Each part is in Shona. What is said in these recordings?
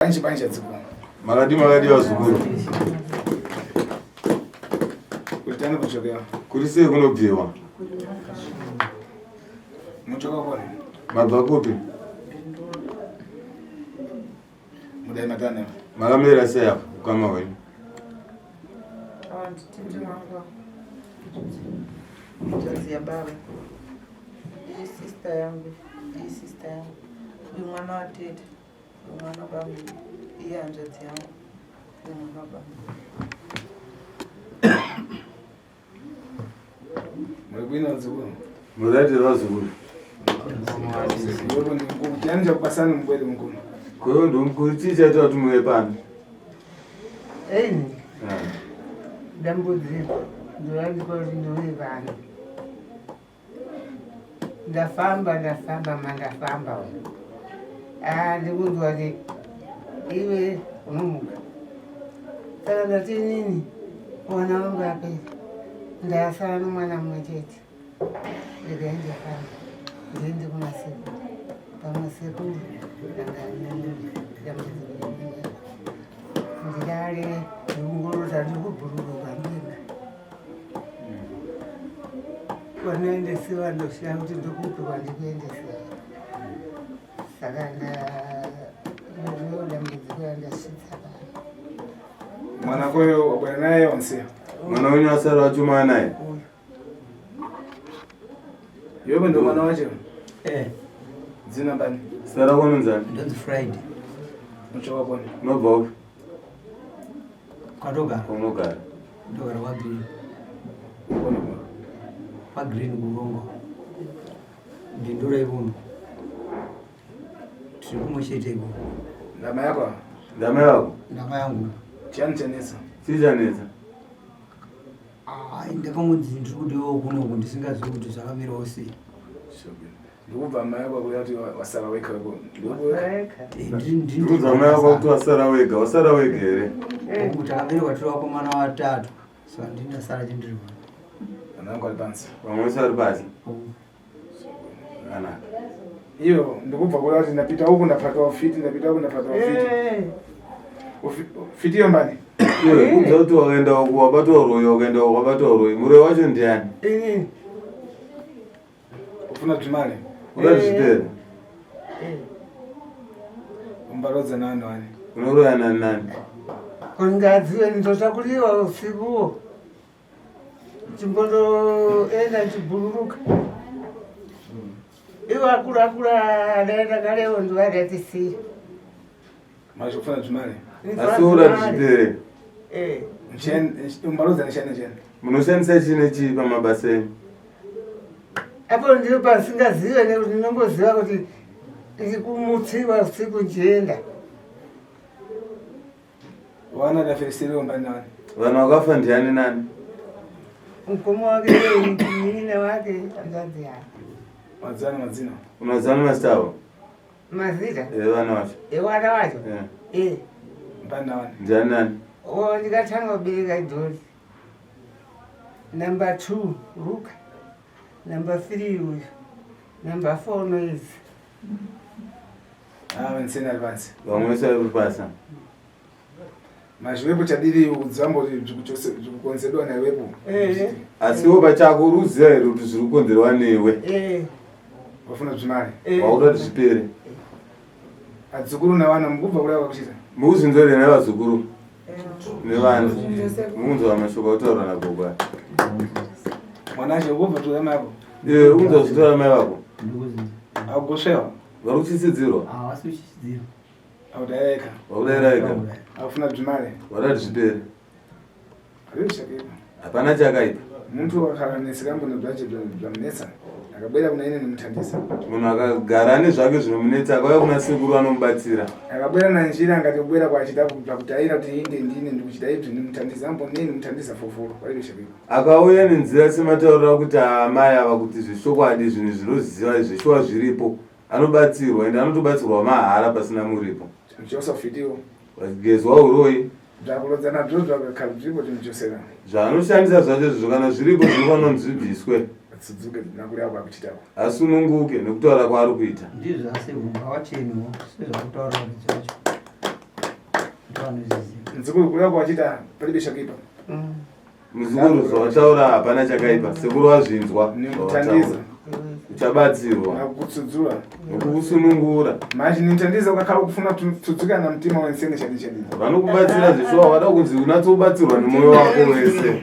Banje banje dzikuru. Makadi makadi vazukuru. Kutana kuchokera. Kuri sei kunobviwa? Muchoka kone. Mabva kupi? Mudai matana. Makamira sei apa ukama hwenyu? Awa nditete wangu. Hanzvadzi yababa. Iyi sister yangu. Iyi sister yangu. Uyu mwana watete. Uyu mwana wababa. Iye hanzvadzi yangu. Uyu mwana wababa. Muri bwino vazukuru. Muraite vazukuru. Iwepo ndi mkuru. Chani chakupasani mubwere mukuru. Koyo ndomukuru chii chaita kuti muve pano? Ini dambudziko ndorandiko kuti ndiuye pano. Ndafamba ndafamba mandafamba ah, ndikunzwa kuti iwe unomuka saka ndati inini mwana wangu apera ndasara nomwana mumwe chete regai ndafamba ndiende kumasekuru pamwe sekuru dambudziko ndirare ndikungorota ndikubhururuka ndega Wanoendesewa ndoshaya kuti ndokupi kwandikuendesewa saka ndo dambudziko randasvitsa pano. Mwana koyo wabwana naye wansiya. Mwana wenyu asara wachuma naye? Uyu. Iwewe ndo mwana wacho? Eh. Dzina bani? Zita rako unonzani? Ndonzi Friday. Unochoka koni? Unobva upi? Kwandogara. Kwaunogara. Ndogara kwaGreen. KwaGreen kuVongo. Bindura ikuno. Tiri kumwe chete ikuno. Ndama yako? Ndama yako? Ndama yangu. Chani chanetsa? Chii chanetsa? Ah, ndakangonzi ndiri kudiwawo kunoku ndisingazivi kuti zvakamirawo sei. Ndikubva amai ako akuti kuti wasara wega wego. Ndikubva amai ako kuti wasara wega, wasara wega here? Hongu takaberekwa tiri vakomana vatatu. Saka ndini ndasara chindiri pano. Vana vangu vari pansi. Vamwe vese vari pasi. Zvakanaka. Iyo ndikubva kuda kuti ndapita uku ndapata ufiti ndapita uku ndapata ufiti. Ufiti iyo mbani? Iwe kunza kuti wakaenda uku wabatwa uroyi wakaenda uku wabatwa uroyi. Muroyi wacho ndiani? Ini. Ufuna zvimari? Uda zvipere. Umbarodza nani wani? Unoroya nani nani? Kungadziwe ndotakuliwa usikuwo. Chimbotoenda chibhururuka. Iwo akuru akuru adaenda karewo ndivadatisiya. Manje kufuna zvimari. Asi ura zvipere. Eh. Umbarodza nechani chani. Munoshandisa chii nechii pamabasa enyu? Apo ndiri pasingazive nekuti ndinongoziva kuti ndiri kumutsiwa usiku ndichienda. Vana dafirisiri wamba nani? Vanhu vakafa ndiani nani? Mukoma wake munin'ina wake hanzvadzi yake. Madzana madzina. Unazana mazita avo? Mazita? Evana vacho. Evana vacho? Eh. Eh. Mbani nani? Ndiani nani? Oh, ndikatanga kubereka idhori. Number 2 Luka. Number 3 uyu. Number 4 Noise. Ah, vaniseni ari pansi. Vamwe vese vari pasa. Mazviwepo chadiri kudzambo zvikukonzerwa newepo. Eh. Asi iwe pachako uri kuziva here kuti zviri kukonzerwa newe? Eh. Wafuna zvimari. Eh. Wakuda kuti zvipere. Adzukuru nevana mukubva kudai vakuchita. Mukuzvinzwa here nevazukuru? Nevana. Mukunzwa mashoko akutaurwa nagogo aya. Mwana acho ukubva toda mai ako. Eh, ukunzwa zvitaura mai vako. Akugosvewa. Vari kutyisidzirwa. Havasi kutyisidzirwa. Akudaireka. Vakudaireka. Akufuna zvimari. Vada kuti zvipere. Hazvishakaipa. Hapana chakaipa. Muntu akaneseka mbona zvache zvamunetsa akabwera kuna ine nomutandisa. Munhu akagara ane zvake zvinomunetsa akauya kuna sekuru anomubatsira. Akabwera na njira angati kubwera kwachida kubva kutaira kuti inde ndine ndikuchida ibvi ndimutandisa ambo neni mutandisa foforo kwaibishakaipa. Akauya nenzira semataurira kuti amai ava kuti zvechokwadi zvinhu zvinoziva zveshuwa zviripo anobatsirwa ende anotobatsirwa mahara pasina muripo. Muchosa fitiwo. Vachigezwa uroyi. Zvakurodza nabyo zvakakabzvipo tinochosera. Zvaanoshandisa zvacho izvozvo kana zviripo zvinofanira kunzi zvibviswe. Atsudzuke nakuda kwakuchitako. Asununguke nekutaura kwaari kuita. Ndizvo asi ngawacheniwo sezvakutaura varidzi vacho. Vanozviziva. Mzukuru kuda kwachita palibe chakaipa. Muzukuru zvawataura hapana chakaipa. Sekuru wazvinzwa. Nekuthandiza. Uchabatsirwa. Nakutsudzura. Nekukusunungura. Manje nithandiza ukakhala kufuna kutsudzukana na mtima wensene chadi chadi. Vanokubatsira zveshuwa vada kunzi unatsobatsirwa nemwoyo wako wese.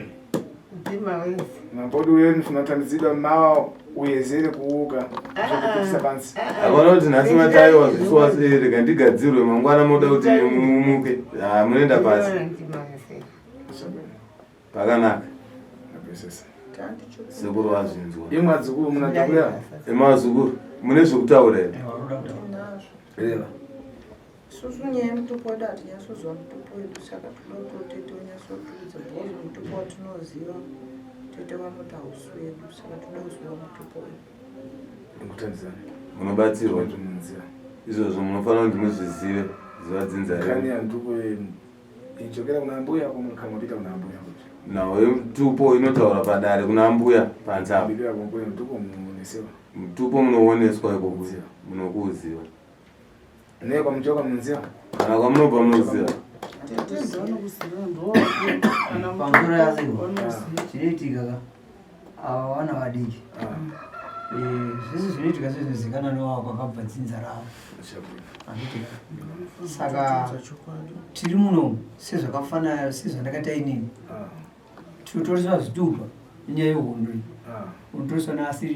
Mtima wese. Mapodi uye nifuna kuthandizidwa mawa uyezere kuuka zvokupitisa pansi. Akaona kuti nhasi mataiwa zveshuwa sei rega ndigadzirwe mangwana moda kuti mumuke. Ah, munoenda pasi. Mtima wese. Pakanaka. Sekuru vazvinzwa. Imwe adzukuru munadzokuya. Emazukuru mune zvekutaura here? Reva. Isusu nyaya yemutupo wedu hatinyatsoziva mutupo wedu saka toda kuti tete unyatsotiudza because mutupo watinoziva tete vanoti hausi wedu saka toda kuziva mutupo wedu. Ndikutandizana. Munobatsirwa. Munzira. Izvozvo munofanira kuti muzvizive ziva dzinza Kani renyu. ya mtupo inchokera kuna mbuya kumapita kuna mbuya kuti. Nhau yemutupo inotaura padare kuna mbuya panze apo. Bibira kumbuya mtupo munesewa. Mutupo munooneswa ikoko munokuuziva. Naye kwamuchoka munziva. Kana kwamunobva munoziva. Pamusoro yasekuru. Zvinoitika ka ava vana vadiki. Zvese zvinoitika sezvinozikanwa newavo kwakabva dzinza ravo. Handiti ka? Saka tiri muno sezvakafanana sezvandakaita inini. Tinotoreswa zvitupa nenyaya yehondo iyi. Unotoreswa neasiri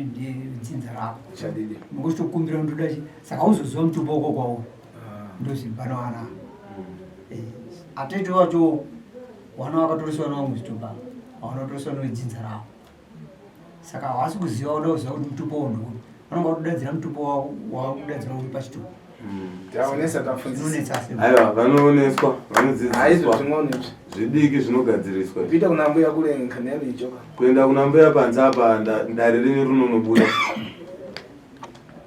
dzinza rako. Chadidi. Unongochitokumbira ndoda chi saka uzoziva mutupo wako kwauri. Ndozvibva Atete wacho wana wakatoreswa nawo muzvitupa hawana kutoreswa newedzinza ravo saka havasi kuziva vanoda kuziva kuti mutupo wo ndoupi vanonga vatodadzira mutupo wavakudadzira uri pachitupa Taonesa tafundzisa. zvinonetsa asi Aiwa vanooneswa Haizvo vanodzidziswa tingoona izvi. zvidiki zvinogadziriswa izvi. Kupita kuna mbuya kule nkhani yanu ichoka. Kuenda kuna mbuya panze apa dare renyu rinonobuda.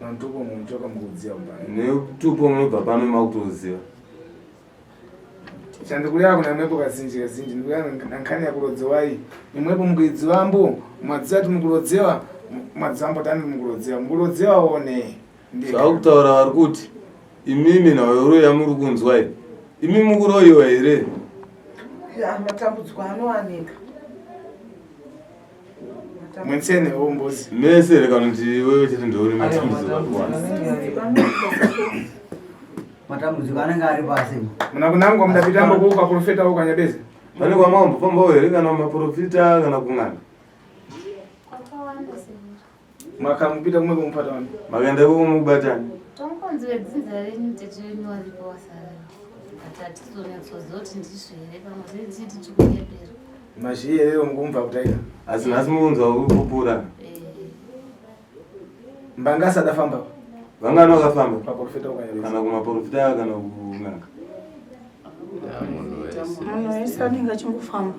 Na mtupo muchoka mukudziya kumbani. Nemutupo munobva pano makutoziva. Chandikuya kuna mwepo kazinji kazinji ndikuya na nkhani yakulodzewa iyi. Imwepo mukuidziwambo mwadziwa ti mukulodzewa mwadziwambo tani mukulodzewa mukulodzewa one. Zvakutaura vari kuti imimi nhau yamuri kunzwa iyi imi mukuroyiwa here? Ya, matambudziko anowanika. Mwensene wombozi. Mese here kana kuti iwewe chete ndouri matambudziko ari kuwana? Matambudziko anenge ari pasi. Muna kunangwa mudapita kuka profeta uka nyabeza. Pane kwamambofambawo here kana maprofita kana kun'anga? Kwakawanda sekuru. Makamupita kumwe kumupata wani. Makaenda ikoko mukubatani? Tongonzi vedzinza renyu tete venyu varipo wasara. But hatizonyatsoziva kuti ndizvo here pamwe tinenge tichiti tikunyepera. Mazhiyerero mukumva kutaira. Asi nhasi mukunzwa kupupura. Mbanga asadafamba Vangani vakafamba? paprofeta uka nyabeza. Kana kumaprofita kana kun'anga. Munhu wese anenge achingofamba.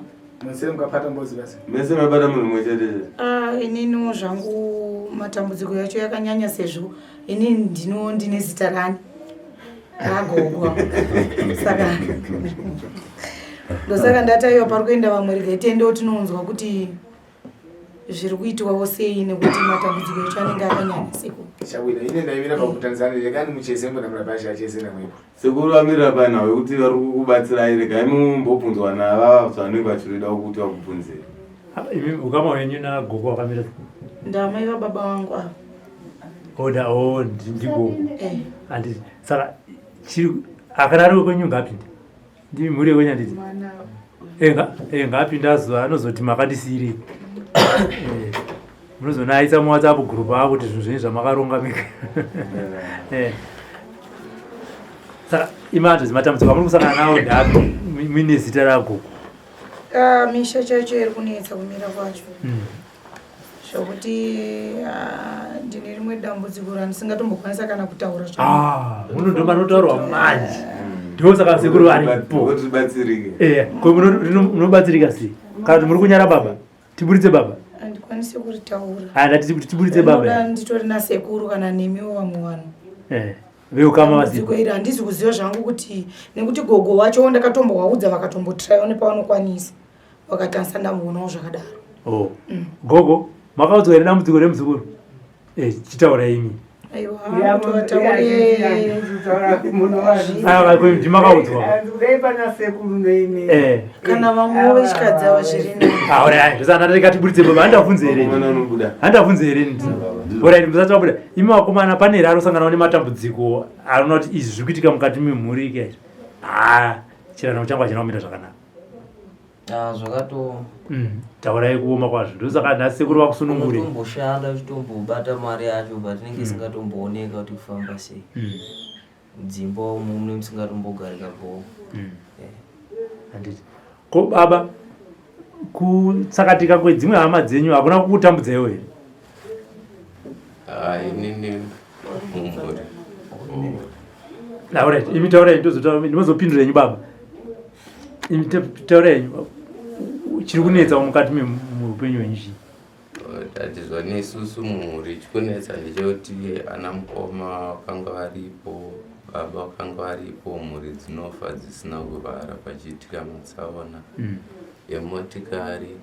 Mwensene mukapata mbozi basi. Mese mabata munhu mumwe chete chete. Ah, ininiwo zvangu matambudziko yacho yakanyanya sezvo inini ndino ndine zita rani ragogwa saka ndosaka ndataiwa pari kuenda vamwe regai tiendewo tinonzwa kuti zviri kuitwawo sei nekuti matambudziko yacho anenge akanyanya seko. Chawira ine ndaimira pakutanzana rekani mucheze mbona murabasha acheze namwepo. Sekuru vamirira panhau yekuti vari kukubatsirai regai mumbobvunzwa navava zvavanenge vachirida kuti vakubvunzei. Imi ukama hwenyu nagogo wakamira Ndamai vababa vangu ava. Oda o ndigogo. Handiti saka chiri akana ari wekwenyu ngaapinde. Ndimi mhuri yekwenyu handiti? Mwana Ngaapinde azo anozoti makandisiyirei. Munozonaisa muWhatsApp group avo kuti zvinhu zvenyu zvamakaronga mega. Saka imanje matambudziko amuri kusangana nawo ndaapi muine zita ragogo? Ah, misha chacho iri kunetsa kumira kwacho zvokuti ah, ndine rimwe dambudziko randisingatombokwanisa kana kutaura zvangu. Ah, muno ndo manotaurwa manje. Ndo saka sekuru varipo. Kuti tibatsirike. Ko munobatsirika sei? Kana kuti muri kunyara baba? Tiburitse baba. Handikwanisi kuritaura. Ah, ndati kuti tiburitse baba. Ndinoda nditori nasekuru kana nemiwo vamwe vanhu. Veukama Dambudziko vasipo. iri handisi kuziva zvangu kuti nekuti gogo wacho ndakatombovaudza vakatombotiraiwa nepavanokwanisa vakati handisati ndambonawo zvakadaro. Oh. Gogo, makaudzwa here dambudziko remuzukuru? Chitaura imi. Ndimakaudzwa Kana vamwewo vechikadzi ava zviri nani. Ndosana baba, handabvunze here? Mwana unobuda. Handabvunze here? Alright, musati vabuda, imi vakomana, pane here anosanganawo nematambudziko anoona kuti izvi zviri kuitika mukati memhuri ika izvi, ha, chiraramo changu hachina kumira zvakanaka? Ah, zvakatooma. Taurai kuoma kwazvo, ndosaka nhasi sekuru vakusunungure. Unotomboshanda uchitombobata mari yacho, but inenge isingatombooneka kuti kufamba sei. Mudzimba umu mune musingatombogarika bhoo. Handiti ko baba, kutsakatika kwedzimwe hama dzenyu hakuna kukutambudzaiwo here? Ah, inini mumhuri. Alright, imi taurai, ndinozopindura henyu baba. Imi taurai henyu, chiri kunetsa mukati meupenyu hwenyu chii? Tatizwa nesusu mumhuri, chikunetsa ndechekuti ana mukoma vakanga varipo, baba vakanga varipo, mhuri dzinofa dzisina kurwara pachiitika matsaona emotikari.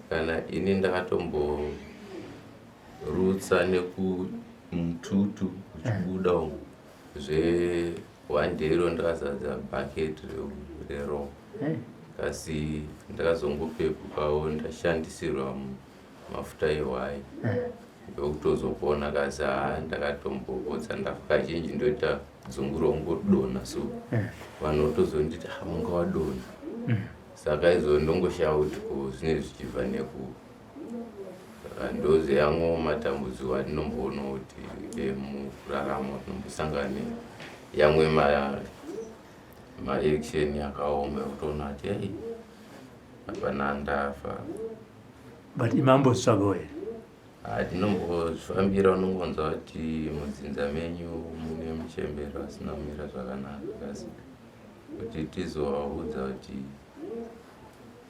Kana ini ndakatomborutsa nekumututu uchibuda umu zvewandero, ndakazadza bhaketi rero, asi ndakazongopepukawo ndashandisirwa mafuta ehwai, ndokutozopona. Kasi haa, ndakatombopotsa ndafa. Kazhinji ndoita dzungu rongodonha, so vanhu votozonditi, "Ah, munga wadonha." Saka izvo ndongoshaya kuti ko zvinenge zvichibva neku. Saka ndozeyamwewo matambudziko atinomboona kuti mukurarama tinombosangana yamwe maaction akaoma ekutoona kuti ei, hapana ndafa. But imi ambozvitsvagawo here? Hatinombozvifambira, unongonzwa kuti mudzinza menyu mune muchembero asina kumira zvakanaka, kasi kuti tizovaudza kuti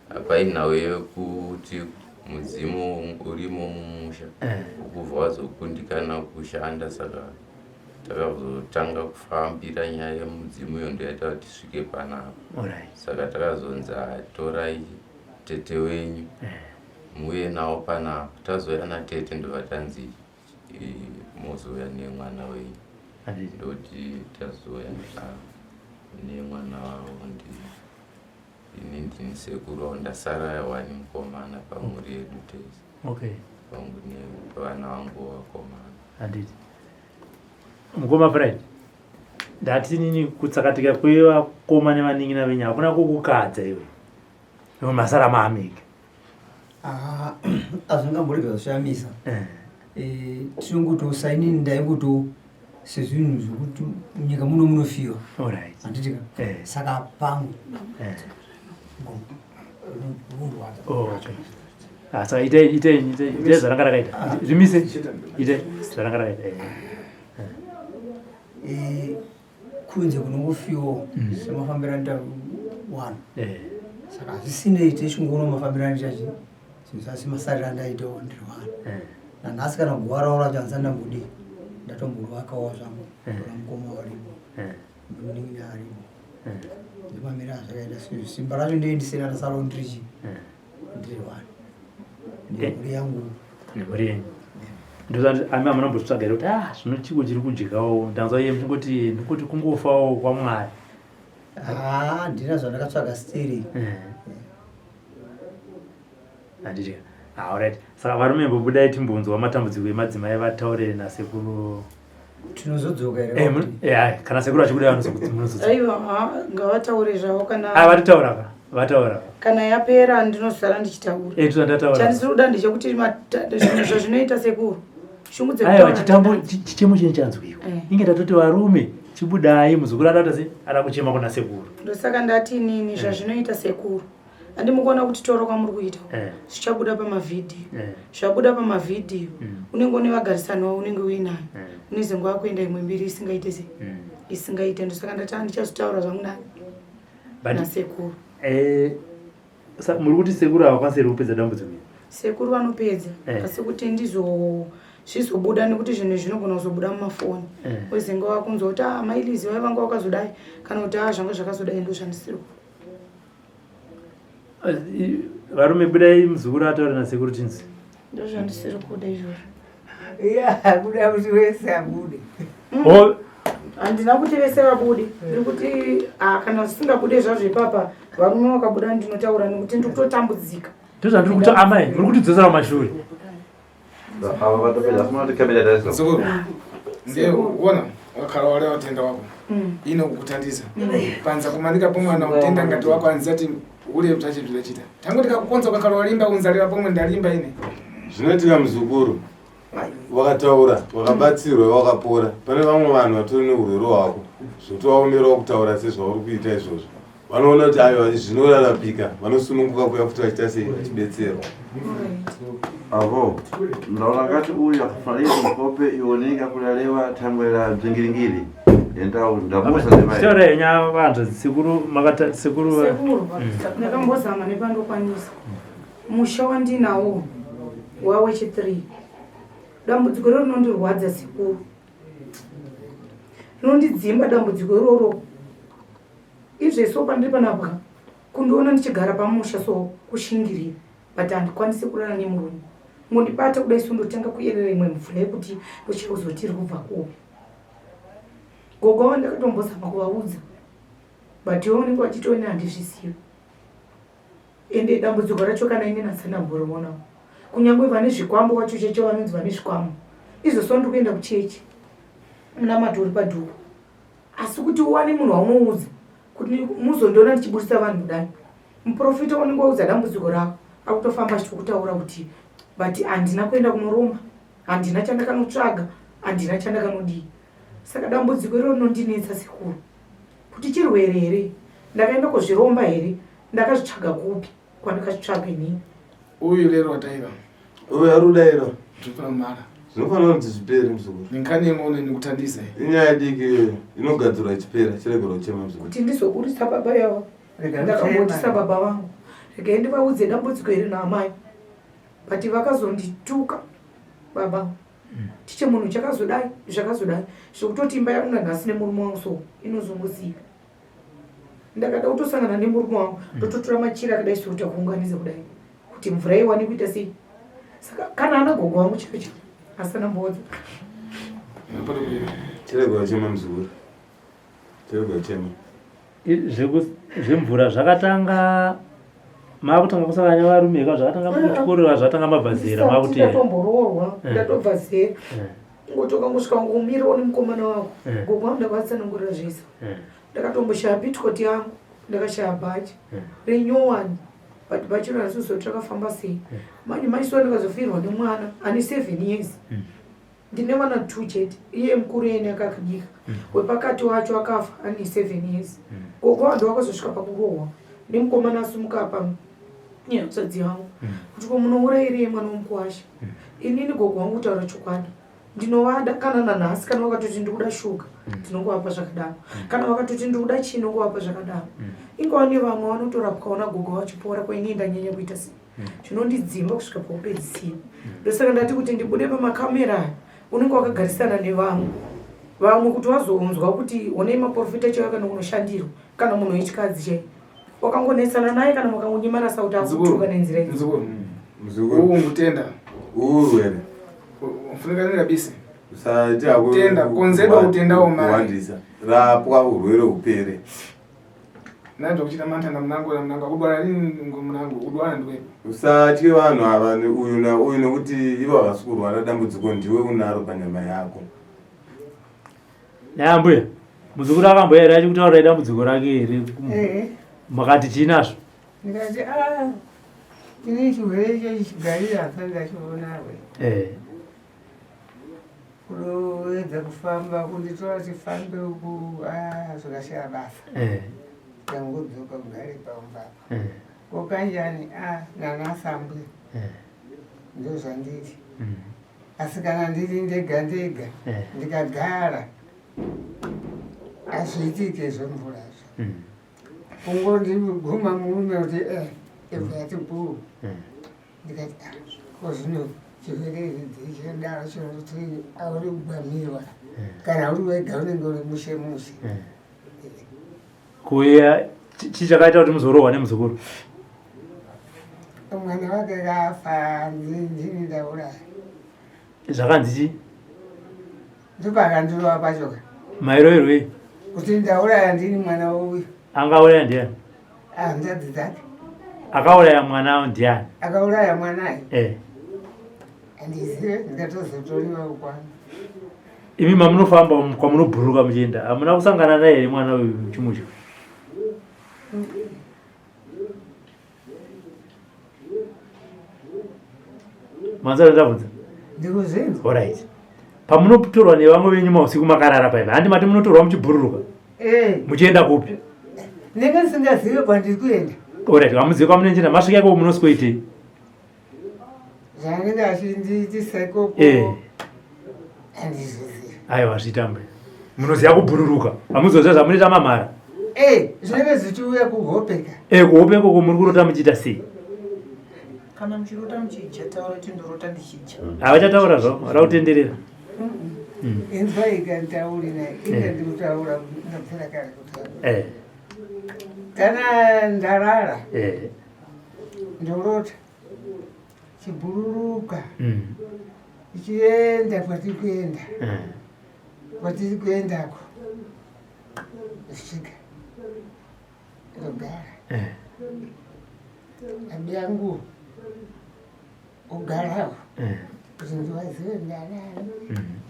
hapainhau yekuti mudzimu urimo mumusha ukubva wazokundikana kushanda. Saka takazotanga kufambira nyaya yemudzimu iyo, ndoyaita kuti tisvike panapa. Saka takazonzi, "Torai tete wenyu muuye nawo panapa." Tazouya natete, ndobva tanzi, "Mozouya nemwana wenyu." Ndoti tazouya nemwana wavo. Ndi ini ndini sekuru wavo, ndasara wani mukomana pamhuri yedu tese. Vangu nevana vangu vakomana. Handiti mukoma Fred, ndati nini kutsakatika kwevakoma nevanin'ina venyu hakuna kukukadza iwe iwe masara maamika? Ah, hazvingamborega zvishamisa. Tinongoto sainini, ndaingoto sezvinhu zvokuti munyika muno munofiwa, handitika? Saka pangu rundwadza. Oh, okay. Ah, saka itai itai itai itai zvaranga rakaita, zvimise, itai zvaranga rakaita. Kunze kunongofiwawo semafambiro anoita wanhu. Saka hazvisinei, techingoona mafambiro anoita chi zvinhu zvasi, masariro andaitawo ndiri wani. Nanhasi kana guva ravo racho handisati ndambodii, ndatomborwakawo zvangu ramukoma waripo, munin'ina aripo. Ndimamiro azvakaita. Simba racho ndendisina, ndasarawo ndirichi ndiri wani nemhuri yangu. Nemhuri yenyu. Ndozati ami amunombotsvaga here kuti, ah, zvino chiko chiri kudyawo? Ndanzwa iye muchingoti ndikuti kungofawo kwaMwari. Haa, handina zvandakatsvaga stiri. Handiti? Alright, saka varume, mbobudai timbonzwa matambudziko emadzimai vataure nasekuru. Tinozodzoka here? Kana sekuru achikuda vanozodzoka. Aiwa, ngavataure zvavo kana Ah, vatotaura ka, vataura ka. Kana yapera ndinozara ndichitaura. Ndataura. Chandisiri kuda ndechekuti zvinhu zvazvinoita sekuru, shungu Aiwa, dzekutaura chitambo ndinadzo. Chichemo chenyu chanzwiwa. Inge tatoti varume chibudai, muzukuru ada kuti ada kuchema kuna sekuru. Ndosaka ndati inini zvazvinoita sekuru, handimukuona kuti toro kwamuri kuita zvichabuda pamavhidhiyo. Zvabuda pamavhidhiyo, unenge une vagarisani wavo, unenge uinayo, unezenge wakuenda imwe mbiri isingaite se isingaite. Ndosaka ndati handichazotaura zvangu nani nasekuru. Muri kuti sekuru havakwanisi here kupedza dambudziko iri? Sekuru vanopedza, asi kuti ndizo zvizobuda, nekuti zvinhu zvinogona kuzobuda mumafoni, wezenge wakunzwa kuti, ah, mailizi vai vanga wakazodai, kana kuti, ah, zvanga zvakazodai. Ndo zvandisiri Varume, budai muzukuru ataure nasekuru tinzi. Ndo zvandisiri kuda izvozvo. Ya, kuda kuti wese abude. Oh. Handina kuti vese vabude, ndiri kuti ah, kana zvisingabude zvazvo ipapa varume vakabuda ndinotaura nekuti ndiri kutotambudzika. Ndozvandiri kuti amai muri kutidzosera kumashure. Ava vatopedza asi munoti kamera tariswa. Sekuru. Ndiye uona wakhala wale watenda wako. Ino kukuthandiza. Panza kumanika pomwe na utenda ngati wako anzati ule mtachi vilachita. Tangu tikakukonza ukakhala walimba unzalira pomwe ndalimba ine. Zvinoitika muzukuru wakataura wakabatsirwa wakapora pane vamwe vanhu vatori neurwere hwako zvotovaomerawo kutaura sezvauri kuita izvozvo vanoona kuti aiwa zvinorarapika vanosununguka kuya futi vachiita sei vachibetserwa Avo ndaona ngati uyu akafanira mukope ioneka kulalewa thangwe la bzingiringiri endawo ndabusa ndimai Taura henyu vanhu sekuru makata sekuru Sekuru, ndakambozama nepandokwanisa. Musha wandinawo wawechi 3. Dambudziko rero rinondirwadza sekuru. Rinondidzimba dambudziko iroro. Izveso pandiri panapa kundiona ndichigara pamusha so kushingirira but handikwanisi kurara nemurume. Ngondibata kudai so ndotanga kuyerera imwe mvura yekuti ndochauzoti iri kubva kupi. Gogo avo ndakatombozama kuvaudza but ivo vanenge vachitoona handizvizivi. Ende dambudziko racho kana ini nhasi ndamborionawo. Kunyangwe vane zvikwambo wacho cheche vanonzi vane zvikwambo. Izvo so ndiri kuenda kuchechi. Munamato uri padhuku. Asi kuti uwane munhu waunoudza kuti muzondiona ndichiburitsa vanhu kudai. Muprofita unenge waudza dambudziko rako akutofamba achitokutaura kuti but handina kuenda kunoromba, handina chandakanotsvaga, handina chandakanodii. Saka dambudziko iroro rinondinetsa sekuru. Kuti chirwere here? Ndakaenda kuzviromba here? Ndakazvitsvaga kupi kwandakazvitsvaga inini? Uyu lero wataiva. Uyu ari kudaira. Zvinofanira kumara. Zvinofanira kuti zvipere muzukuru. Nenkhani yemwe nikuthandiza. Inyaya diki iyoyo inogadzirwa ichipera chiregerwa kuchema muzukuru. Kuti ndizoburitsa baba yavo. Ndakambotisa baba vangu. Regai ndivaudze dambudziko iri naamai. But vakazondituka baba. Tiche munhu chakazodai zvakazodai zvekutoti imba yangu nanhasi nemurume wangu so inozongosika. Ndakada kutosangana nemurume wangu ndototora machira akadai sokuta kuunganidza kudai kuti mvura iwane kuita sei. Saka kana ana gogo wangu chaivo chaivo asana mbodza. Chiregerwa kuchema muzukuru. Chiregerwa kuchema. Zvemvura zvakatanga makutanga kusangana nevarume ka zvakatanga kuchikoro zvatanga mabva zera makuti ndatomboroorwa ndatobva zera ngoti ukangosvika ngomirawo nemukomana wako gogo wangu ndakavatsanangurira zvese ndakatomboshaya pitikoti yangu ndakashaya bhachi renyowani but bhachi rona risizo rakafamba sei manje maisuwa ndakazofirwa nemwana ane 7 years Ndine vana two chete iye mukuru iyeni akakadika wepakati wacho akafa ane 7 years gogo wangu wakazosvika pakurohwa nemukomana asumuka apa nehanzvadzi yangu kuti ko munourairei mwana womukuwasha inini gogo wangu kutaura chokwadi ndinovada kana nanhasi kana vakatoti ndikuda shuga ndinongovapa zvakadaro kana vakatoti ndikuda chii ndinongovapa zvakadaro ingava nevamwe vanotorapwawo nagogo vachipora ko inini ndanyanya kuita sei zvinondidzimba kusvika pakupedzisira ndosaka ndati kuti ndibude pamakamera aya unenge wakagarisana nevamwe vamwe kuti wazonzwa kuti honei maprofita chaiyo kana kunoshandirwa kana munhu wechikadzi chaiyo wakangonetsana naye kana makangonyimana sauti akutuka nenzira iyo Muzukuru. Mutenda. Urwere. Ufunika kabisa. Usaite hako. Tenda konzedwa utendawo mari. Kuwandisa. Rapwa urwere hupere. Nanzwa kuchita mantha na munango na munango akudwala nini munango kudwala ndikwepo. Usatye vanhu ava uyu na uyu nekuti ivo havasi kurwara dambudziko ndiwe unaro panyama yako. Naye ambuya muzukuru akamboya here achikutaurirai dambudziko rake here? Eh. Makati chii nazvo? Ndikati ah ini chirwere icho chigarira handisati ndachiona we. Eh. Kunoedza kufamba kunditora tifambe uku ah zvakashaya basa. Eh. Tangodzoka kugare pamba apa. Eh. Ko kanjani ah nanasambwe. Eh. Ndozvandiri. Mm. Asi kana ndiri ndega ndega Eh. ndikagara hazviitike zvemvurazvo. Mm. Kungondiguma murume kuti eh ibva yati bhuu. Mm. Ndikati ah ko zvino chirwere ichi chadaro chinoti auri kugwamiwa kana uri wega unenge uri mushe mushe. Kuya chii chakaita kuti muzorohwa nemuzukuru? Mwana wake kafa ndini ndauraya. Zvakanzi chii? Ndopakandirova pacho ka. Mairoverwei? Kuti ndauraya ndini mwana uyu. Angauraya ndiani? Hanzvadzi dzake. Akauraya mwana ndiani? Akauraya mwana Eh. Handizive, ndikatozotoriwa kwana. Imi mamunofamba kwamunobhururuka muchienda, hamuna kusangana naye here mwana uyu muchimudya? Manzwa ndabvunza? Ndikuzvinzwa. Alright. Pamunotorwa nevamwe venyu mausiku makarara paipa, handi mati munotorwa muchibhururuka? Eh. Muchienda kupi? Ndinenge ndisingazive kwandiri kuenda. Alright, hamuzivi kwamunenjenda, masvika ikoko munosikoitei? Zvaanenge achindiitisa ikoko. Eh. Handizvizivi. Aiwa, zvitambe. Munoziva kubhururuka, hamuzoziva zvamunoita mamhara. Eh, zvinenge zvichiuya kuhope ka. Eh, kuhope ikoko muri kurota muchiita sei? Kana muchirota muchidya, taura kuti ndorota ndichidya. Havachataura zvavo, vada kutenderera. Inzwa ikantauri naye, inge ndikutaura ndapera kare kutaura. Kana ndarara. Ndorota chibhururuka ichienda kwatiri kuenda. Kwatiri kuendako. Svika. Ndogara. Abi yangu ugarawo. Kuti ndiwazive ndanani.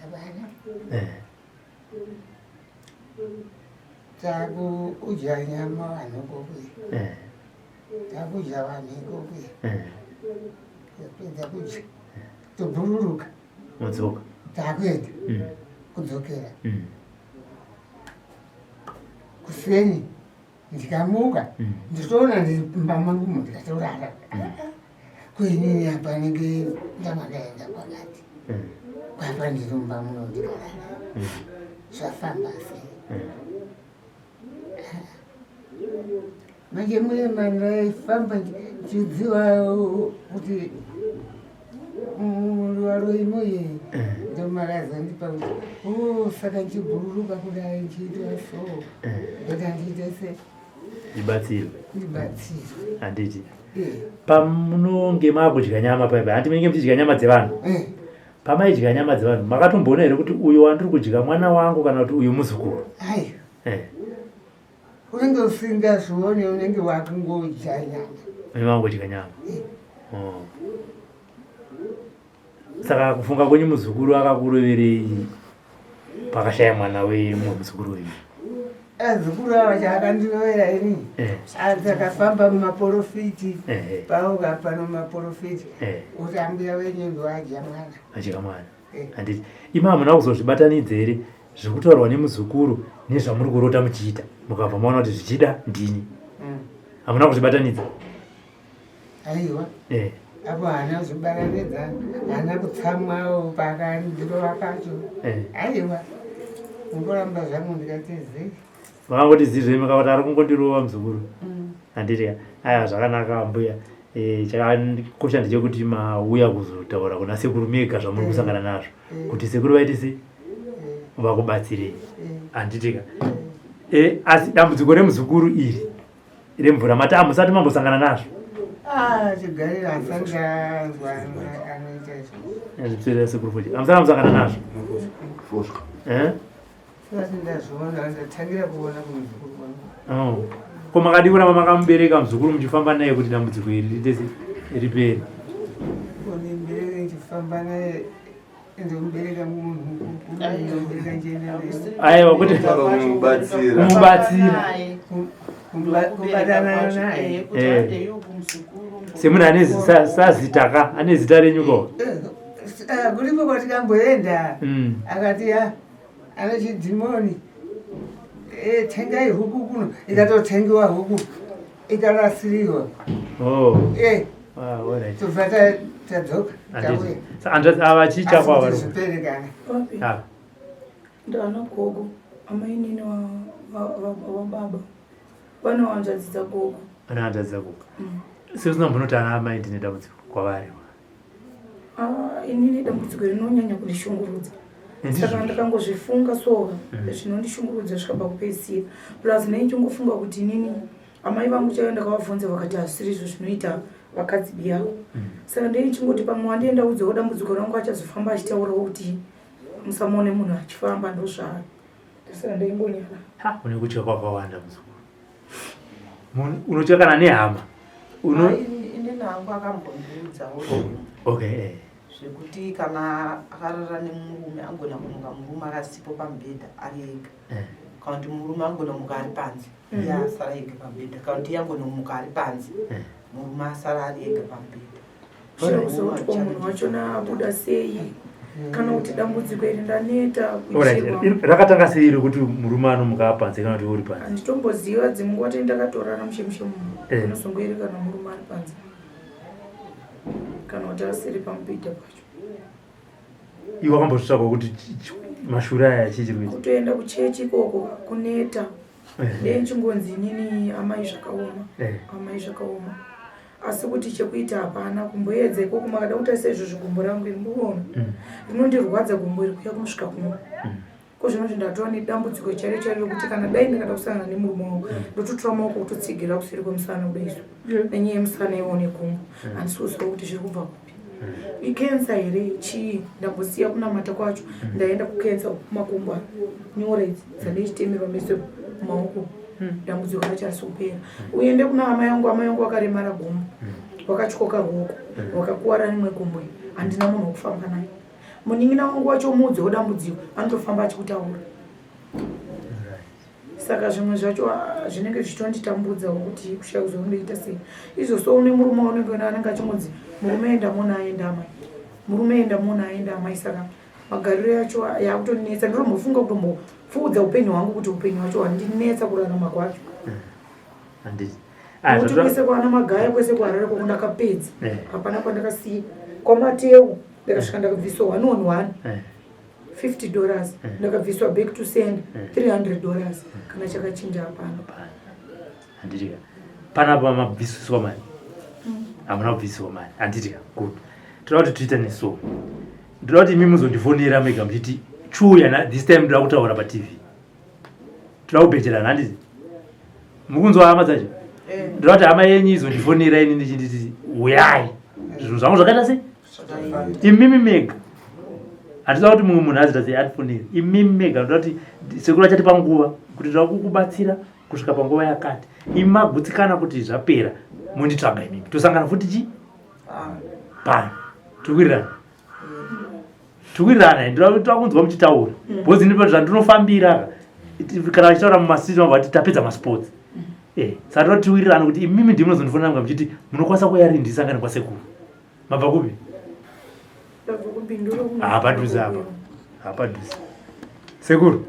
Havana. Takudya nyama vanhu kokuya. Takudya vanhu ikokuya. Tapedza kudya. Tobhururuka. Modzoka. Takuenda. Kudzokera. Kuseni ndikamuka nditoona ndiri mumba mangu umu ndikatorara. Kuinini apa nenge ndanga ndaenda kwakati. Kwapa ndiri mumba muno ndikarara. Zvafamba sei? Manje muye mandaifamba ndichiziva kuti varoyi muye ndomakazondipa kuti o saka ndichibhururuka kudai ndichiita so ndoda ndiite se Ndibatsirwe. Ndibatsirwe. Handiti. Pamunonge maakudya nyama paipa, hanti munenge muchidya nyama dzevanhu? Pamaidya nyama dzevanhu, makatomboona here kuti uyu wandiri kudya mwana wangu kana kuti uyu muzukuru? Aiwa. Unenge usingazvioni, unenge wakungodya nyama. Unenge wangodya nyama. Oh. Saka kufunga kwenyu muzukuru akakuroverei pakashaya mwana wemumwe muzukuru wenyu? Azukuru ava chaakandirovera ini akafamba mumaporofiti pauka pano mumaporofiti kuti ambuya wenyu ndoadya mwana. Adya mwana. Handiti imi hamuna kuzozvibatanidza here zvekutaurwa nemuzukuru nezvamuri kurota muchiita mukabva maona kuti zvichida ndini? Hamuna kuzvibatanidza? Aiwa. Apo haana kuzvibatanidza, haana kutsamwawo pakandirova pacho. Aiwa. Ungoramba zvangu ndikati zii. Makangoti zii zvenyu makavati ari kungondirova muzukuru. Handiti ka? Aiwa zvakanaka mbuya. Chakakosha ndechekuti mauya kuzotaura kuna sekuru mega zvamuri kusangana nazvo. Kuti sekuru vaite sei? Vakubatsirei. Handiti ka? Asi dambudziko remuzukuru iri remvura mati hamusati mambosangana nazvo? Ah, chigarira asati anzwa anoita izvo. Zvipserera sekuru futi. Hamusati mambosangana nazvo? Eh? Sati ndazviona, ndatangira kuona kumuzukuru wangu. Oh. Ko makadii kuramba makamubereka muzukuru muchifamba naye kuti dambudziko iri riite sei? Ripere. Kunibereka ndichifamba naye ndomubereka munhu ndomubereka njienda naye. Aiwa kuti Kumubatsira. Kumubatsira. Kubatana naye. Semunhu ane sazita ka, ane zita renyu ko? Kulipo kwatikamboenda akati ya ane chidhimoni tengai huku kuno, ikatotengewa huku ikarasiriwa. Oh. Ah, all right. Tobva tadzoka, Handiti. tauya. Sa ava chii chako ava Asi ro? zviperekana. Papi. Ah. Ndana gogo, amainini wa baba. Vane hanzvadzi dzagogo. Vane hanzvadzi dzagogo. Sei usina kumbonoti ana amai ndine dambudziko kwavari? Ah, inini dambudziko rinonyanya kundishungurudza. Ndizvo. Saka ndakangozvifunga so, zvinondishungurudza svika pakupedzisira. Plus nei ndichingofunga kuti inini Amai vangu chaivo ndakavabvunza vakati hazvisiri izvo zvinoita vakadzi biyavo. Saka ndei chingoti pamwe wandienda udzewo dambudziko rangu achazofamba achitaurawo kuti musamuone munhu achifamba ndozvaari. Saka ndaingonyara. Ha, une kutya kwakawanda muzukuru. Munhu unotya kana nehama. Uno Inini hangu akambondiudzawo Okay. Eh. Zvekuti kana akarara nemurume angona kumuka murume akasipo pamubhedha ari ega. Eh. Kana kuti murume angona kumuka ari panze. Mm. Iye asara ega pamubhedha. Kana kuti iye angona kumuka ari panze. Eh. Murume asara ari ega pamubhedha. Chero ko munhu wachona abuda sei kana kuti dambudziko iri ndaneta rakatanga sei iri kuti murume anomuka panze kana kuti uri panze handitomboziva dzimwe nguva tei ndakatorara mushe mushe munhu eh. unozongoeri kana murume ari panze kana kuti asiri pamubhedha pacho iwe wakambozvitsvaga kuti mashura aya chii chiri kuita kutoenda kuchechi ikoko kuneta eh. dei nchingonzi inini amai zvakaoma eh. amai zvakaoma asi kuti chekuita hapana kumboedza ikoko makada kutarisa izvozvo gumbo rangu iri muona mm. rinondirwadza gumbo iri kuya kunosvika kuno mm. ko zvino kuti ndatova nedambudziko chairo chairo rekuti kana dai ndakada kusangana nemurume wangu mm. ndototora maoko kutotsigira kuseri kwemusana kudaiso nenyaya yemusana iwo negumbo handisi kuziva kuti zviri kubva kupi ikensa here chii ndambosiya kunamata kwacho ndaenda kukensa kumakumbo nyora idzi dzandichitemerwa meso maoko dambudziko racho harisi kupera uende kuna hama yangu hama yangu wakaremara gumbo wakatyoka ruoko wakakuwara rimwe gumbo handina munhu wekufamba naye munin'ina wangu wacho muudze wedambudziko anotofamba achikutaura saka zvimwe zvacho ah, zvinenge zvichitonditambudzawo kuti kushaya kuzondoita sei izvo so une murume waunenge una anenge achingonzi murume enda mona aenda amai murume enda mona aenda amai saka magariro yacho ah, yakutonetsa ndinotombofunga kutombopfuudza upenyu hwangu kuti upenyu hwacho hwandinetsa kurarama kwacho handiti ah, nekuti kwese kwana magaya kwese kuharare koko ndakapedza eh. hapana kwandakasiya kwamateu ndakasvika ndakabviswa one on one eh. 50 dollars eh. ndakabviswa back to send 300 dollars kana chakachinja hapana handitika panapa mabvisiswa mari mm. hamuna kubvisiswa mari handitika good toda kuti tiite neso ndoda kuti imi muzondifonera mega muchiti chuya this time ndoda kutaura patv toda kubhejerana handiti mukunzwa hama dzacho eh. ndoda kuti hama yenyu izondifonera ini ndichinditi uyai zvinhu zvangu zvakaita sei imimi mega hatida kuti mumwe munhu azita sei atifonere imimi mega ndoda kuti sekuru achatipa nguva kuti toda kukubatsira kusvika panguva yakati imi magutsikana kuti zvapera monditsvaga imimi tosangana futi chi pano tikuwirirana tikuwirirana ndoda kunzwa muchitaura mm. because ndipo zvandinofambira kana vachitaura mumasiti vabva vati tapedza masports mm. eh, saka toda tiwirirana kuti imimi ndimi munozondifonera mga muchiti munokwanisa kuuya rini ndisangane kwasekuru mabva kupi hapadhuze apa hapadhuze sekuru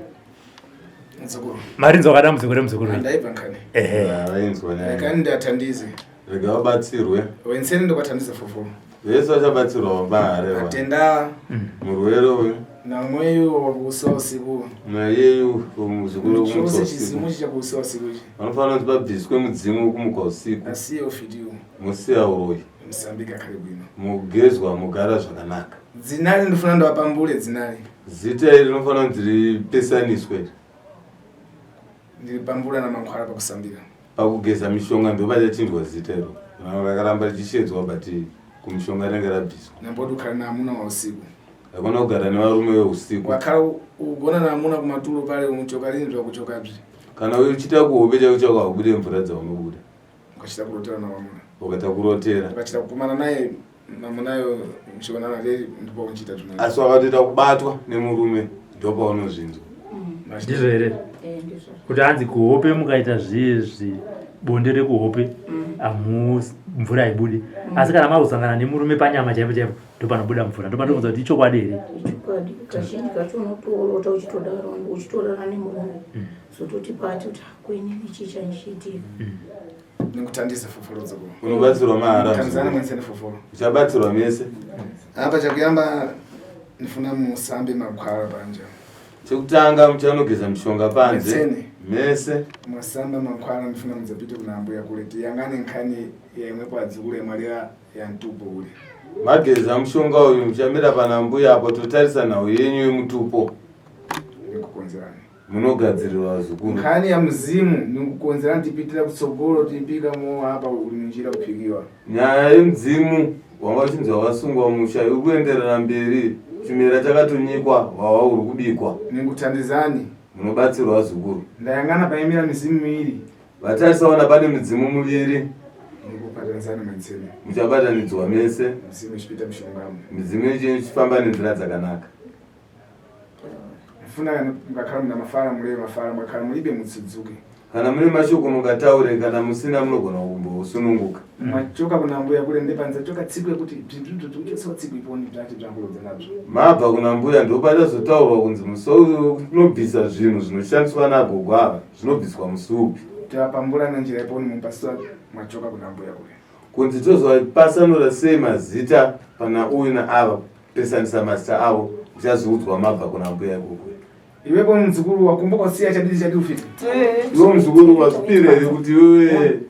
marinzwa kadambudziko remuzukuru ndaibva nkani ehe vainzwa kani ndatandize Rega vabatsirwe. Wenseni ndokwatandisa fofo. Vese vachabatsirwa vabahare. Atenda. Mm. Murwere uyu. Namweyu wakuusa usiku. Nayeyu muzukuru wokumuka usiku. Chizimu chichakuusa usiku ichi. Vanofanira kuti vabviswe mudzimu wokumuka usiku. Asiye ufitiwo. Musiya uroyi. Musambika kare bwino. Mugezwa mugara zvakanaka. Dzinari ndinofanira ndovapambule dzinari. Zita iri rinofanira kunzi ripesaniswe. Ndiri pambula namankwara pakusambira. Pakugeza mishonga ndopachachinjwa zita iro rakaramba richishedzwa but kumishonga rinenge rabviswa. Nambodukana naamuna wausiku. Hakuna kugara nevarume veusiku. Wakara ugona naamuna kumaturo pale unochoka rinzwa kuchokabzi. Kana uchiita kuhope chako chako haubude mvura dzaunobuda. Ukachita kurotera navamuna. Ukata kurotera. Ukachita kukumana naye mamunayo muchionana rei ndipo uchiita zvino. Asi wakatoita kubatwa nemurume ndopaunozvinzwa. Ndizvo here? Eh, Kuti hanzi kuhope mukaita zvezvi bonde rekuhope amu mvura haibudi. Asi kana makusangana nemurume panyama chaipo chaipo ndopanobuda mvura. Ndopanokuudza kuti ichokwadi here? Ichokwadi kazhinji kacho unotorota uchitodaro uchitorara nemurume zototi pati kuti hakwenini chii chandichiitika. Nekutandisa foforo dzako. Unobatsirwa mahara. Tanzana mwensene foforo. Uchabatsirwa mese. Apa chakuyamba nifuna musambe makwara panja. Chekutanga muchanogeza mishonga panze. Mese. Mwasamba makwara nifuna mudzapite kuna ambuya kule tiyangane nkhani yemwepo adzikule mwalira ya mtupo ule. Mageza mushonga uyu muchamira pana mbuya apo totarisa nhau yenyu yemutupo. Ndikukonzerani. Munogadzirirwa vazukuru. Nkhani ya mzimu nikukonzera tipitira kutsogolo timpika mo apa uli munjira kuphikiwa. Nyaya yemudzimu wanga uchinzi wakasungwa musha iri kuenderera mberi chimera chakatonyikwa hwawa huri kubikwa. Nikuthandizani. Munobatsirwa vazukuru. Ndayang'ana paimira mizimu miiri. Vatarisaona pane midzimu muviri. Nikubatanidzani matsime. Muchabatanidzwa mese. Mizimu ichipita muchilungamo. Midzimu ichifamba nenzira dzakanaka. Mfuna kana mukakhala muna mafara mulebe mafara mukakhala mulibe mutsudzuke. Kana mune mashoko mungataure kana musina munogona kumbosununguka. Mwachoka kuna mbuya kule ndepanza choka tsiku yekuti bzibzibzibzi kuchotsewa tsiku iponi bzati bzankulodza nabzo. Mabva kuna mbuya ndopachazotaurwa kunzi musi unobvisa zvinhu zvinoshandiswa nagogo ava zvinobviswa musi upi. Tavapambura njira iponi mupaswa mwachoka kuna mbuya kule. Kunzi tozopasanura sei mazita pana uyu naava kupesanisa mazita avo uchazoudzwa mabva kuna mbuya ikoko. Iwepo muzukuru wakumbuka usiya chadidi chadi ufite. Iwe muzukuru wazvipira here kuti iwewe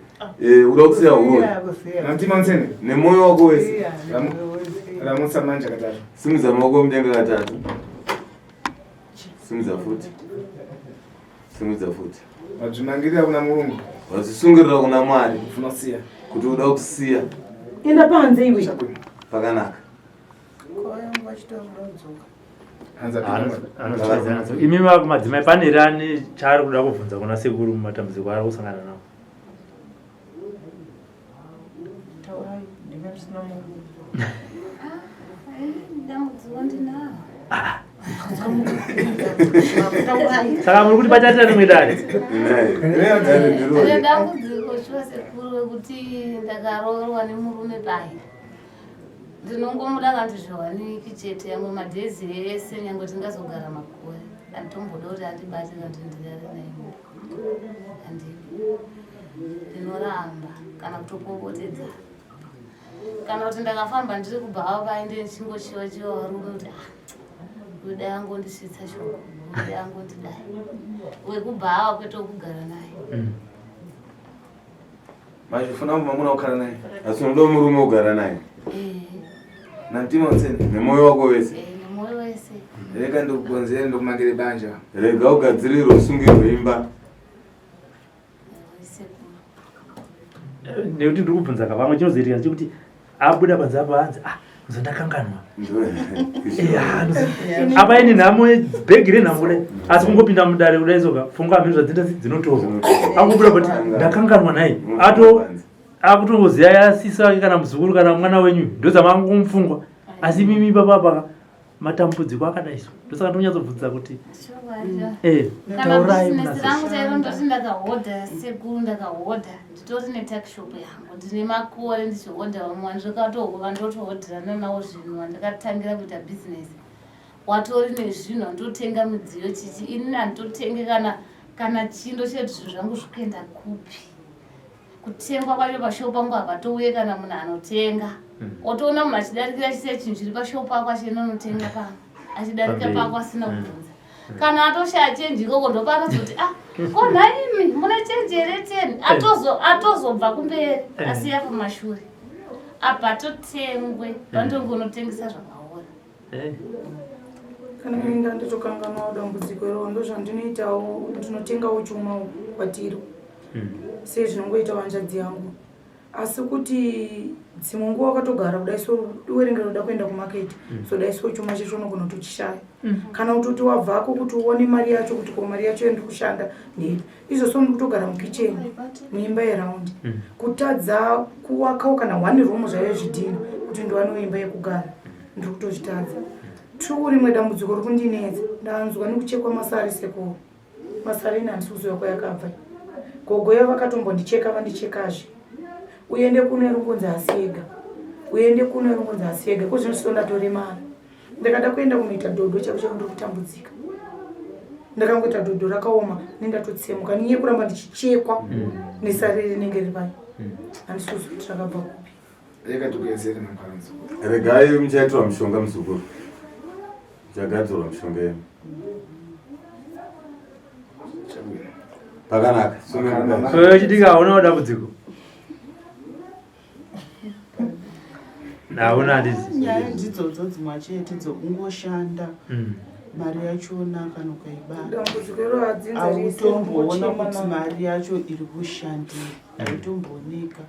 uda kusiya huroyi Namtima unsene. nemwoyo wako wese? Ramutsa manja katatu. Simudza maoko mudenga katatu. Simudza futi. Simudza futi. Wadzvimangirira kuna Mulungu. Wazvisungirira kuna Mwari Ufuna kusiya. kuti uda kusiya Enda panze iwe. pakanaka. Hanza Anotiedza imi madzimai pane here ane chaari kuda kubvunza kuna sekuru mumatambudziko aari kusangana nawo? Taurai, ndime musina murume. Dambudziko ndinaro. Saka muri kuti pachatira rimwe dare? Ndine dambudziko shuwa sekuru wekuti ndakaroorwa nemurume pai. Ndinongomuda kanti zviwaniki chete yangu madhezi ese nyange tingazogara makore. Anditomboda kuti andibate kanti ndirare naye mumba. Handidi. Ndinoramba kana kutopopotedza. Kana kuti ndakafamba ndiri kubhawa pai ndichingochiwa chiwa varume kuti ah uyu dai angondisvitsa shoko, uyu dai angondidai. Wekubhawa kwete wekugara naye. Machifuna mamuna kukhala naye. Asi unoda murume kugara naye Namtima unsene. nemwoyo wako wese. Nemwoyo wese. Rega ndikukonzere ndikumangire banja. Rega ugadzirire usungirwe imba. Nekuti ndiri kubvunza ka vamwe chinozoitika chekuti abuda panze apa anzi ah ndozondakanganwa. Apa ine nhamo bhegi renhamo kudai asi kungopinda mudare kudai soka pfungwa hameno zvadzinda dzinotorwa angobuda kuti ndakanganwa naye ato akutongoziva yasisi wake kana muzukuru kana mwana wenyu ndozamangomufungwa asi mimi baba matambudziko akadai so ndosaka ndonyatsobvunza kuti Kana bhizinesi rangu chairo ndoti ndakahodha sekuru, ndakahodha nditori netuckshop yangu, ndine makore ndichihodha vamwe vandikatohova ndotohodherana nawo zvinhu vandikatangira kuita bhizinesi watori nezvinhu anditotenga midziyo chichi inini handitotenge kana chindo chedu zvinhu zvangu zvikuenda kupi kutengwa kwacho pashopu pangu hapatouye kana munhu anotenga otoona munhu achidarikira chisiya chinhu chiri pashopu pako achienda unotenga pamwe achidarika pako asina kubvunza kana atoshaya chenji ikoko ndopaanozoti ah ko nhaimi mune chenji here teni atozobva kumberi asiya kumashure apa totengwe pandongonotengesa zvakaora. Kana kuenda nditokanganwawo dambudziko iroro ndozvandinoitawo ndinotengawo chuma kwatiri sezvinongoita hanzvadzi yangu asi kuti dzimwe nguva wakatogara kudai so uwerengera uda kuenda kumaketi so dai so chuma chacho unogona kutochishaya kana kutoti wabvako kuti uone mari yacho kuti ko mari yacho yandiri kushanda ndeipi izvo so ndiri kutogara mukicheni muimba yeraundi kutadza kuwakawo kana one room zvayo zvidhina kuti ndiwanewo imba yekugara ndiri kutozvitadza. Two rimwe dambudziko riri kundinetsa ndanzwa nekuchekwa masari sekuru masari ini handisi kuziva kwayakabva gogo yavo vakatombondicheka vandichekazve uende kuno iri asi ega uende kuno iri kunzi asi ega kozvino so ndatoremara ndakada kuenda kunoita dhodho chako chako ndiri kutambudzika ndakangoita dhodho rakaoma nendatotsemuka niye kuramba ndichichekwa nesari rinenge riri pai handisi kuziva kuti rakabva kupi. Rega tikuedzere mangwanzi. Regai muchaitirwa mushonga muzukuru. Muchagadzirwa mushonga yenyu. Pakanaka. So chitika hauna dambudziko hauna handiti Nyaya ndidzodzo dzimwe chete dzokungoshanda. Mari yachona kana ukaibata Dambudziko iro hadzinza rese hautomboona kungochema kuti naro. mari yacho iri kushandei, haitombooneka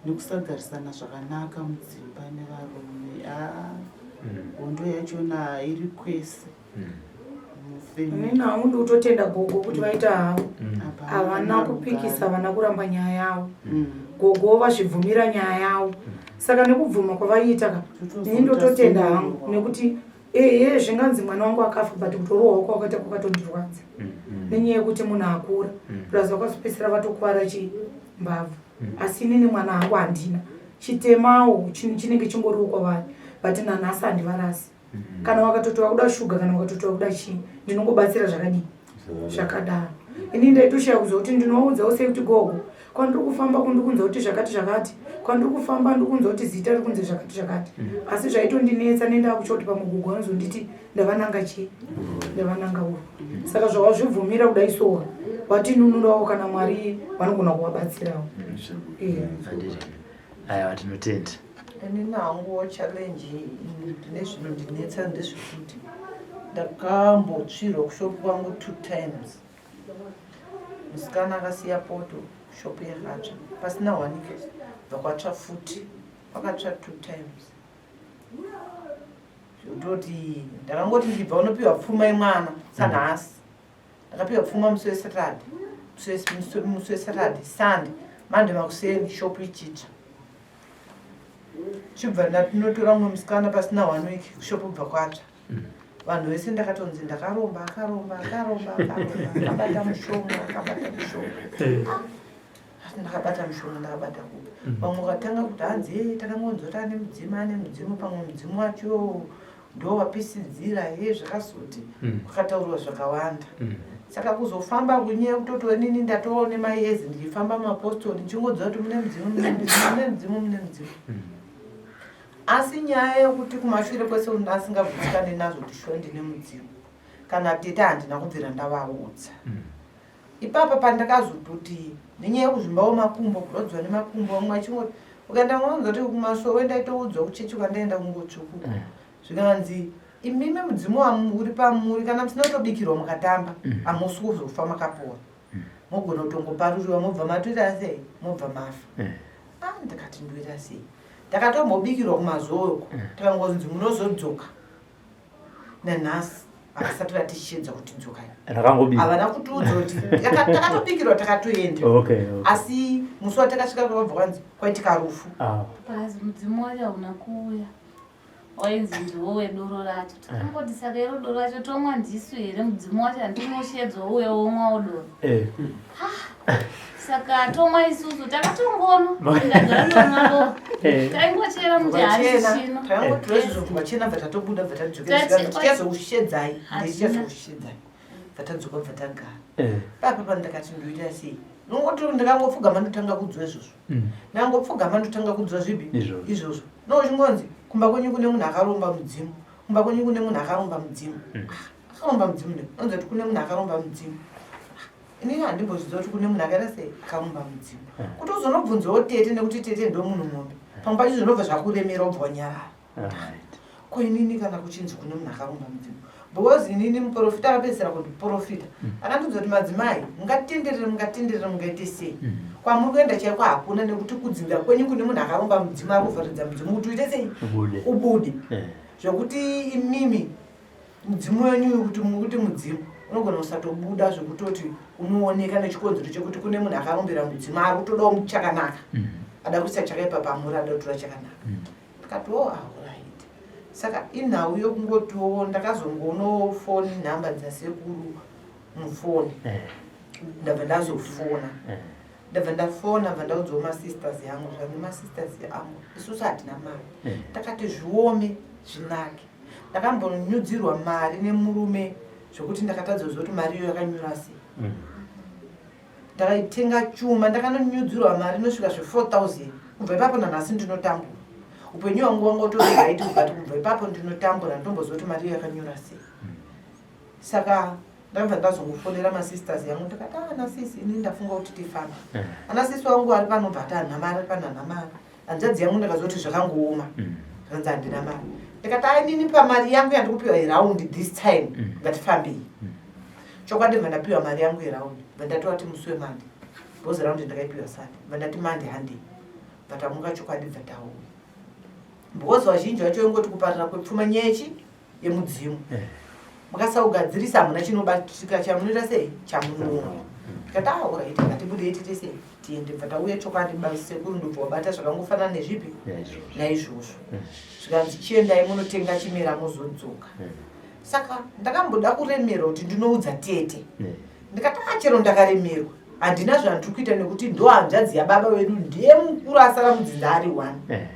nekusagarisana zvakanaka mudzimba nevarume. Haa, hondo yachona iri kwese mufamily. Inini hangu ndikutotenda gogo kuti vaita havo. Hapana Havana kana kupikisa, rugare. havana kuramba nyaya yavo. Gogo vazvibvumira nyaya yavo. Saka nekubvuma kwavaiita ka, ini ndototenda hangu nekuti ehe zvinganzi mwana wangu akafa, but kutorohwa kwakaita kwakatondirwadza nenyaya yekuti munhu akura, plus vakazopedzisira vatokwara chimbavha. Asi inini mwana hangu handina chitemawo, chinhu chinenge chingoriwo kwavari, but nanhasi handivarasi. Kana wakatoti wakuda shuga, kana wakatoti wakuda chii, ndinongobatsira zvakadii zvakadaro. Ini ndaitoshaya kuziva kuti ndinovaudzawo sei kuti gogo, kwandiri kufamba kundikunza kuti zvakati zvakati, kwandiri kufamba ndikunza kuti zita riri kunze zvakati zvakati. Asi zvaitondinetsa nendaa kutya kuti pamwe gogo vanozonditi ndavananga chii, ndavananga uro. Saka zvawazvibvumira kudai sowa watinunurawo, kana Mwari vanogona kuvabatsirawo. Handiti. Aiwa, tinotenda. Inini hanguwo challenge ndine zvinondinetsa ndezvekuti ndakambotsvirwa kushopu kwangu two times. Musikana akasiya poto, shopu yakatsva pasina one week, bva kwatsva futi, kwakatsva two times, zvekutoti ndakangoti ndibva unopiwa pfuma yemwana sanhasi. Ndakapiwa pfuma musi weSaturday, musi weSaturday, Sunday, Monday makuseni shopu ichitsva. Chibva ndatinotora mumwe musikana pasina one week, kushopu bva kwatsva. Vanhu vese ndakatonzi ndakaromba, akaromba, akaromba, akaromba, akabata mushonga, akabata mushonga. Asi ndakabata mushonga, ndakabata kupi? Vamwe vakatanga kuti hanzi, "Eh, takangonzwa kuti ane mudzimu, ane mudzimu, pamwe mudzimu wacho ndo wapisidzira." He, zvakazoti kwakataurwa zvakawanda. Saka kuzofamba kunyaya kutoti inini ndatoo nemayezi ndichifamba mumapostori ndichingodziva kuti mune mudzimu, mune mudzimu, mune mudzimu, mune mudzimu. Asi nyaya yekuti kumashure kwese asingagutsikane nazvo kuti shuwa ndine mudzimu, kana tete handina kubvira ndavaudza. Ipapa pandakazototi nenyaya yekuzvimbawo makumbo, kurwadziwa nemakumbo, vamwe vachingoti ukaenda unonzwa kuti kumasowe, ndaitoudzwa kuchechi kwandaenda kungotsvuku, zvikanzi imimi mudzimu uri pamuri, kana musina kutobikirwa mukatamba hamusi kuzofa makapora, mogona kutongoparuriwa, mobva matoita sei, mobva mafa. Ah, ndakati ndoita sei? Ndakatombobikirwa kumazowe uko, tikangonzi munozodzoka. Nanhasi havasati vatishedza kuti dzokai. Rakangobikwa. Havana kutiudza kuti takatobikirwa, takatoenda. Asi musi watakasvika kwakabva kwanzi kwaitika rufu. Pazi mudzimu wacho hauna kuuya, wainzi ndiwo wedoro racho. Takangoti saka iro doro racho tomwa ndisu here? Mudzimu wacho handinoshedzwa uye womwawo doro? Saka tomwa isusu, takatongonwa, ndagara ndomwa doro. Taingochera muti hachishino. Takangotora izvozvo bvachena, bva tatobuda, bva tadzokera, tichazokushedzai, ndichazokushedzai, bva tadzoka, bva tagara papa. Pandakati ndoita sei? Nongoti ndakangopfugama ndotanga kudzwa izvozvo. Ndangopfugama ndotanga kudzwa zvipi? Izvozvo. Izvozvo. No, uchingonzi kumba kwenyu kune munhu akaromba mudzimu, kumba kwenyu kune munhu akaromba mudzimu. Akaromba mudzimu ne unonzi kuti kune munhu akaromba mudzimu. Inini handimbozviziva kuti kune munhu akaita sei, akaromba mudzimu. Kuti uzonobvunzawo tete, nekuti tete ndo munhu mombe, pamwe pacho zvinobva zvakuremera, ubva wanyarara. Ko inini kana kuchinzi kune munhu akaromba mudzimu, because inini muprofita akapedzisira kundiprofita akandidza kuti madzimai mungatenderere, mungatenderere, mungaite sei, kwamuri kuenda chaiko hakuna, nekuti kudzinza kwenyu kune munhu akaromba mudzimu, ari kuvharidza mudzimu kuti uite sei? Ubude. Ubude. Zvekuti imimi mudzimu wenyu uyu, kuti mukuti mudzimu unogona kusatobuda zvekutoti unooneka, nechikonzero chekuti kune munhu akarombera mudzimu, ari kutodawo chakanaka, ada kuisa chakaipa pamuri, ada kutora chakanaka. Ndikati, oh, alright. Saka inhau yokungotiwo ndakazongoonawo foni, nhamba dzasekuru mufoni. Ndabva ndazofona, ndabva ndafona, bva ndaudzawo masisters yangu, zvanzi masisters angu, isusu hatina mari. Takati zviome zvinake. Ndakambonyudzirwa mari nemurume zvokuti ndakatadza kuziva kuti mari iyo yakanyura sei. Ndakaitenga chuma, ndakanonyudzirwa mari inosvika zve4000. Kubva ipapo nanhasi ndinotambura. Upenyu hwangu wanga utori right, but kubva ipapo ndinotambura, ndomboziva kuti mari iyo yakanyura sei. Saka ndabva ndazongofonera masisters yangu, ndikati, "Ah, ana sisi, ini ndafunga kuti tifambe." Ana sisi wangu ari panobva ati hanha mari, ari pano hanha mari. Hanzvadzi yangu ndakazoti zvakangooma, zvanzi handina mari. Ndikati ainini pamari yangu yandikupiwa yeraundi this time mm. ngatifambei. Mm. Chokwadi bva ndapiwa mari yangu yeraundi bva ndatovati musi wemande because raundi ndakaipiwa sande bva ndati mande handei bva tamuka chokwadi bva tauya because vazhinji vacho ingoti kuparira kwepfuma nyechi yemudzimu eh. mukasaugadzirisa hamuna chinobatika chamunoita sei chamunoona tikati ah orit ngatibudei tiite sei tiende bva tauya chokwadi sekuru ndobva wabata zvakangofanana nezvipi naizvozvo zvikanzi chiendai munotenga chimera mozodzoka saka ndakamboda kuremerwa kuti ndinoudza tete ndikati ah chero ndakaremerwa handina zvandiri kuita nekuti ndo hanzvadzi yababa vedu ndiye mukuru asara mudzinza ari one eh.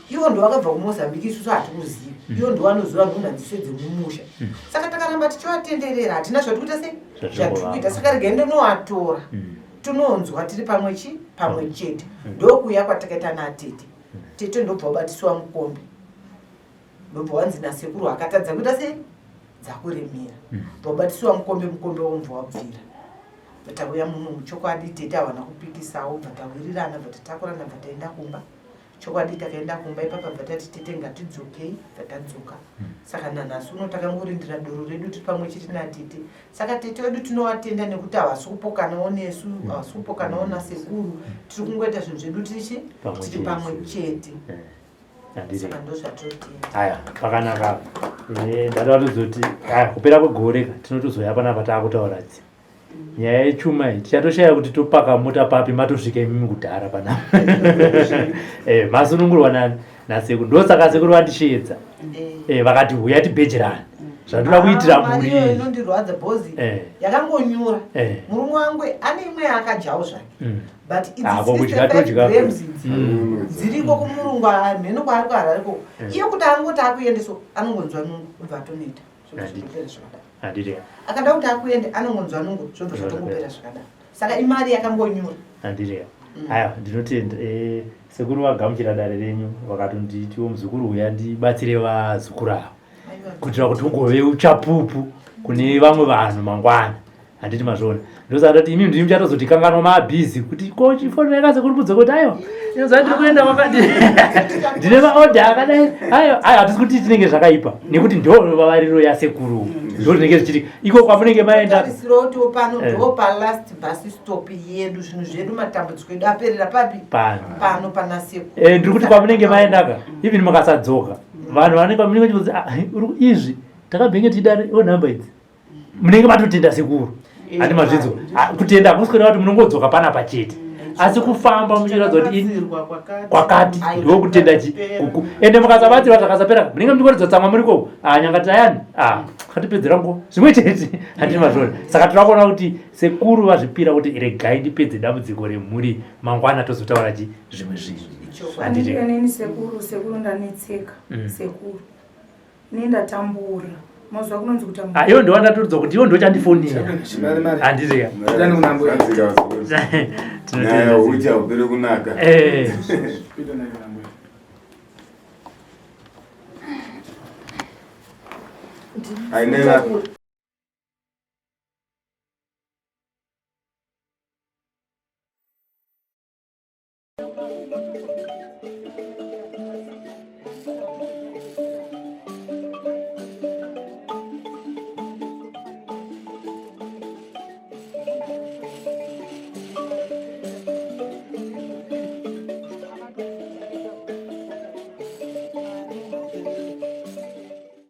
ivo ndo vakabva kumozambique isusu hatikuzivi mm. ivo ndo vanoziva nhunha dzise dzemumusha mm. saka takaramba tichivatenderera hatina zvatikuita sei zvatiri kuita saka regai ndonovatora mm. tinonzwa tiri pamwe chi pamwe chete ndokuuya kwatakaita natete tete ndobva wabatisiwa mukombe ndobva wanzi nasekuru akatadza kuita sei dzakuremera mm. wabatisiwa mukombe mukombe womva wabvira tauya muno muchokwadi tete havana kupikisawo bva tawirirana bva tatakurana bva taenda kumba chokwadi takaenda kumba ipapa bva tati tete ngatidzokei bva tadzoka mm. saka nanhasi uno takangorindira doro redu tiri pamwe chete natete saka tete wedu tinovatenda nekuti havasi kupokanawo nesu mm. havasi kupokanawo nasekuru tiri kungoita zvinhu zvedu tirichi tiri pamwe chete eh. Aya pakanaka eh, ndada tozoti aya kupera kwegore ka tinotozoya panapa taakutaura dzi nyaya yechuma iyi tichatoshaya kuti topaka mota papi matosvika imimi kudhara panapa eh, masunungurwa nani nasekuru ndosaka sekuru vandisheedza eh. Vakati huya tibhejerane zvandoda kuitira ah, mhuri inondirwadza bhozi yakangonyura murume wangu ane imwe yaakadyawo zvake mm. but ah, kudya todya grams idzi mm. dziriko kumurungu mheno kwaari kuharare koko mm. iye kuti angoti akuendeso anongonzwa nungu obva atonoita zvobva zvakadaro akada kuti akuende anongonzwa nungu zvobva zvatongopera zvakadaro saka imari yakangonyura handirea mm. aya ndinotenda eh, sekuru vagamuchira dare renyu vakatonditiwo muzukuru uya ndibatsire vazukuru ava kuitira kuti ugove uchapupu kune vamwe vanhu mangwana handiti mazviona ndosaka ndati imi ndimi muchatozotikanganwa mabhizi kuti ko chifonera yakazi kuri kudzoka kuti aiwa inoziva ndiri kuenda kwakati ndine maodha akadai aiwa aiwa hatisi kuti tinenge zvakaipa nekuti ndo vavariro yasekuru ndo rinenge zvichiti iko kwamunenge maenda tarisiro pano eh. ndo palast bus stop yedu zvinhu zvedu matambudziko edu aperera papi pano pano pana sekuru eh, ndiri kuti kwamunenge maendaka even mukasadzoka vanhu vanenge munenge vachibvunza ah, izvi takabhenge tichidare o number idzi munenge matotenda sekuru handi mazvinzwa ah, kutenda hakusi kureva kuti munongodzoka panapa chete asi kufamba muchiratidza kuti kwakati ndokutenda chi kuku ende mukasabatsirwa zvakasapera munenge muchikoredza tsamwa muri koko ah, nyanga tayani ah, katipedzera nguva zvimwe chete handini mazvona saka tinoda kuona kuti sekuru vazvipira kuti regai ndipedze dambudziko remhuri mangwana tozotaura chi zvimwe zvinhu handiti sekuru sekuru ndanetseka mm. sekuru Ini ndatambura. Mazuva kunonzi kutambura. Ah, iwo ndiwo ndatoridza kuti iwo ndiwo chandifonera. Handiti ka. Nyaya ucha upere kunaka. Eh. I never.